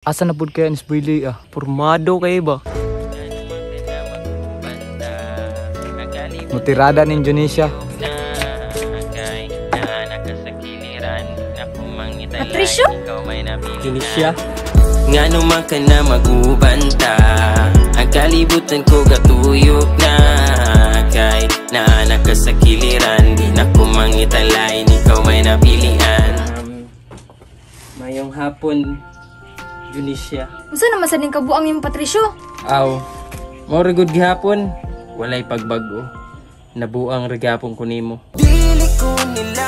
Asa na pud kaya ni Boyli ah? Pormado kay ba? Mutirada ni Indonesia. Patricio? Indonesia. Ngano man ka na magubanta, ang kalibutan ko gatuyok na. Kay naanak ka sa kiliran, di na kumangitalain, ikaw may napilian. Mayong hapon, Junisha. Unsa naman sa ning kabuang imong Patricio? Aw, mao ra gud gihapon, walay pagbago. Nabuang ra gihapon ko nimo. Dili ko nila,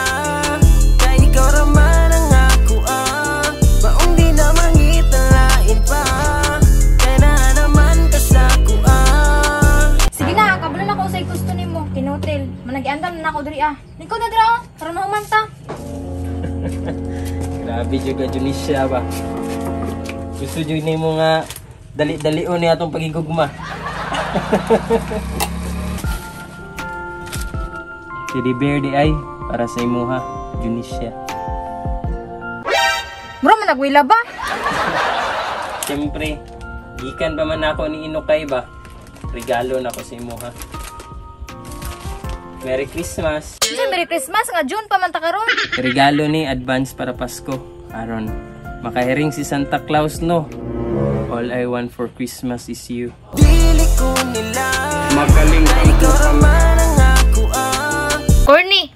kay ikaw ra man ang ako ah. Maong di na mangitalain pa, kay naa naman ka sa kuha. Sige na, kabalo na ko usay gusto nimo, kinutil. Managiandam na ako diri ah. Lingkod na dira oh, karon human ta. Grabe jud ka Junisha ba. Gusto jud nimo nga dali-dalion ni atong pagigugma. Teddy bear di ay para sa imuha, Junisha. Mura man nagwila ba? Siyempre, gikan pa man ako ni Inukay ba? Regalo na ko sa imuha. Merry Christmas. Unsa Merry Christmas nga June pa man ta karon? Regalo ni advance para Pasko. Aron makahiring si Santa Claus no. All I want for Christmas is you. Dili ko nila, Magaling kay ikaw ra man ang ako ah. Corny.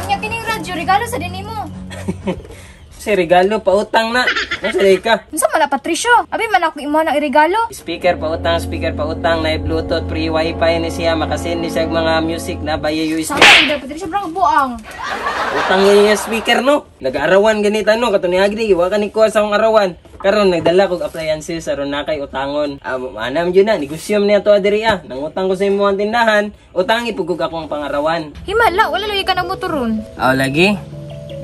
Nya kining radyo regalo sa dinimo. Si regalo pautang na. Unsa day ka? Unsa man na Patricio? Abi man ako imo nang iregalo. Speaker pautang, na Bluetooth, free wifi ni siya, makasend ni siya mga music na via USB. Sama rin Patricio bro buang. Utang niya yung speaker no. Nag-arawan ganita no, kato ni Agri, wa ka ni kuha sa akong arawan. Karon nagdala kog appliances aron na kay utangon. Anam jud na, negosyo man niya to diri ah. Nangutang ko sa imong tindahan, utangi pugog ako ang pangarawan. Himala, wala lagi ka nagmotoron. Aw lagi.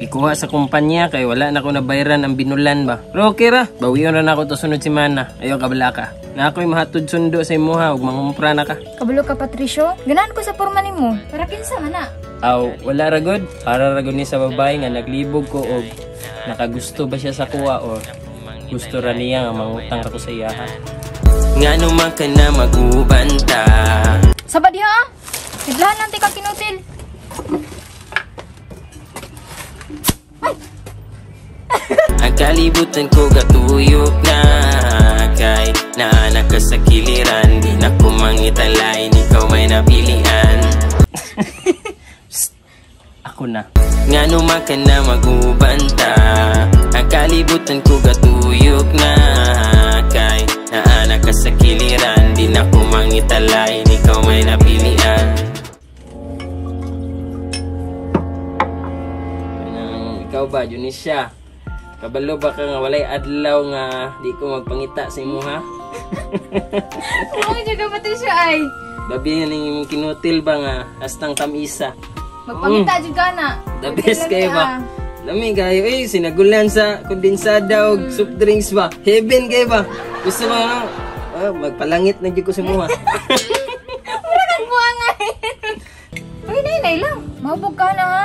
Gikuha sa kumpanya kay wala na ko nabayaran ang binulan ba. Pero okay ra, bawion ra nako to sunod semana. Ayaw kabala ka. Na ako'y mahatod sundo sa imuha ug mangumpra na ka. Kabalo ka Patricio, ganahan ko sa porma nimo. Para kinsa man na? Aw, wala ra gud. Para ra gud ni sa babae nga naglibog ko og nakagusto ba siya sa kuha or gusto ra niya nga mangutang ra ko sa iyaha. Ngano man ka na magubanta. Saba diha ah. Tiglahan lang ti kang kinutil. Ang kalibutan ko gatuyok na. Kay naanak ka sa kiliran, di na kumangitalain, ikaw may napilian. Psst, ako na. Ngano man ka na magubanta, ang kalibutan ko gatuyok na. Kay naanak ka sa kiliran, di na kumangitalain, ikaw may napilian. Anang, ikaw ba, Junisha? Kabalo ba ka nga walay adlaw nga di ko magpangita sa imuha? Uy, di ka Patricio ay. Babi ning imong kinutil ba nga hastang tamisa. Magpangita jud ka na. The best kayo ba? Lami kayo eh, sinagulan sa kondensada og soft drinks ba. Heaven kayo ba? Gusto mo no? Oh, magpalangit na jud ko sa imuha. Wala kang buangay. Uy, nay lang. Mahubog ka na ha.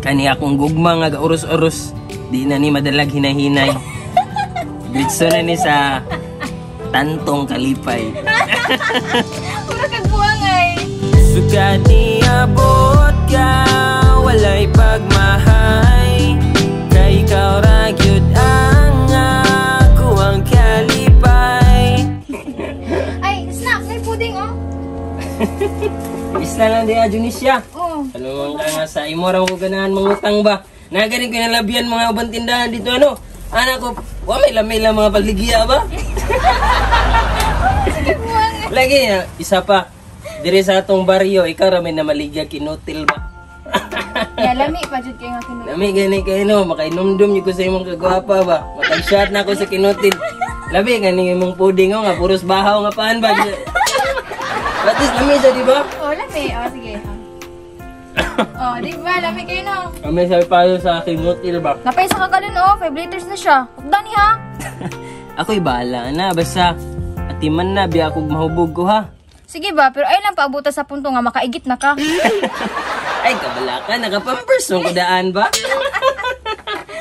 Kani akong gugma nga gauros-oros, di na ni madalag hinahinay. Diretso na ni sa tantong kalipay. Wala kang buangay. Sukat niabot ka, walay pagmahay. Kay ikaw ra gyud ang ako ang kalipay. Ay, snack, may pudding oh. Isla lang di Junisha. Oh. Ano man ka nga sa imo ra ko ganahan mangutang ba? Nagaling ko nalabian mga ubang tindahan dito ano. Anak ko, wa may lamay lang mga paligya ba? Sige buang. Lagi isa pa. Diri sa atong baryo, ikaw ra may namaligya kinutil ba? Ya lami pa jud kay nga kinutil. Lami gani kay no, makainumdum jud ko sa imong kagwapa ba. Matag-shot na ako sa kinutil. Labi gani imong puding oh, nga puros bahaw nga paan ba. Batis lami sa di ba? Oh, lami. Oh, sige. Oh, di ba? Lami kayo no. Kami sabi payo sa kinutil ba? Napay sa kagalon oh, 5 liters na siya. Hugdan ni ha. Ako'y bahala na basta atiman na biya akong mahubog ko ha. Sige ba, pero ay lang paabuta sa punto nga makaigit na ka. Ay, kabala ka, nakapampers mo kudaan ba?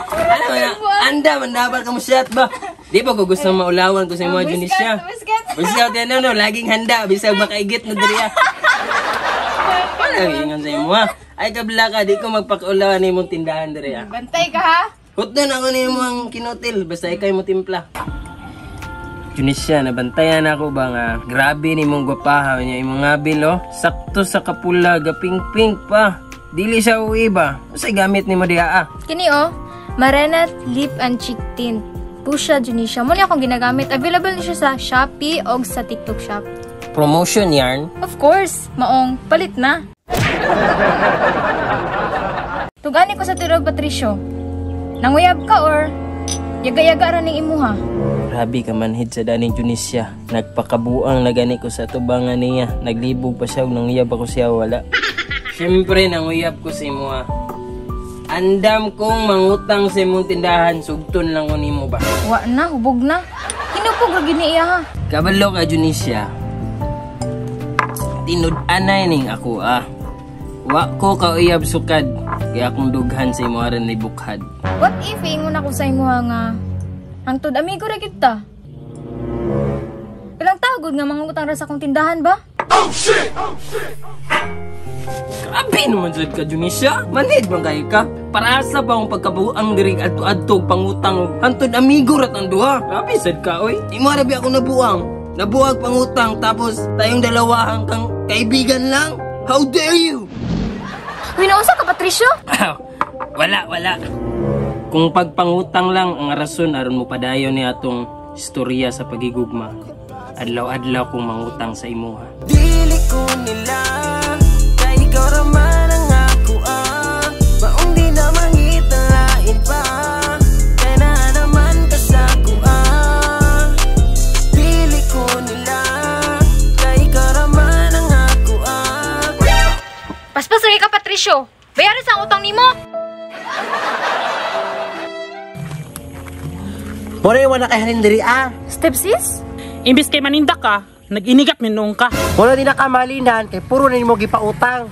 Ano na, anda, mandabal ka mo shot ba? Di ba ko gusto maulawan ko sa imo Junisha? Biskat. Biskat yan no, laging handa, bisag makaigit na diri ah. Wala ingon sa imo ah. Ay kabla ka, di ko magpakaulawan nimong tindahan diri ah. Bantay ka ha. Hutdan ako nimo ang kinotil, basta ikay mo timpla. Junisha, nabantayan ako ba nga grabe ni mong gwapaha niya imong ngabil oh. Sakto sa kapula, gaping-pink pa. Dili siya uwi ba? Unsay gamit nimo diha ah? Kini oh, Marenet Lip and Cheek Tint. Pusha Junisha. Mo ni akong ginagamit. Available ni siya sa Shopee o sa TikTok Shop. Promotion yarn. Of course, maong palit na. Tugani ko sa tirog, Patricio. Nanguyab ka or yaga-yaga ra ning imuha. Grabe ka manhid sa daning Tunisia. Nagpakabuang na gani ko sa tubangan niya. Naglibog pa siya ug nanguyab ako siya wala. Siyempre nanguyab ko sa imuha. Andam kong mangutang sa imong tindahan, sugton lang ko nimo ba. Wa na, hubog na. Hinupog ra gyud ni iya ha. Kabalo ka Tunisia. Tinud-anay ning ako ah. Wa ko kauyab sukad kaya akong dughan sa imuha rin ni bukhad. What if ingon ako sa imuha nga hangtod amigo ra gyud ta? Ilang tao gud nga mangutang ra sa akong tindahan ba? Grabe naman sad ka, Junisha. Manhid man kayo ka. Para sa ba akong pagkabuang diri adto-adto og pangutang og hantod amigo rat ang duha. Grabe sad ka, oy. Imo ra bi ako nabuang. Nabuag pangutang tapos tayong dalawa hanggang kaibigan lang. How dare you? Uy, nausa ka, Patricio? Wala, wala. Kung pagpangutang lang ang rason aron mo padayon ni atong istorya sa pagigugma. Adlaw-adlaw kong mangutang sa imuha. Dili ko nila kay ikaw ra man ang ako ah. Maong di na mangitalain pa kay naa naman ka sa ah. Dili ko nila kay ikaw ra man ang ako ah. Paspas lagi ka, Patricio. Bayaran sa ang utang nimo. Muna yung wala kay halin diri ah. Step sis? Imbis kay maninda ka, nag-inigat minuong ka. Wala din nakamalinan kay puro na nimo gipautang.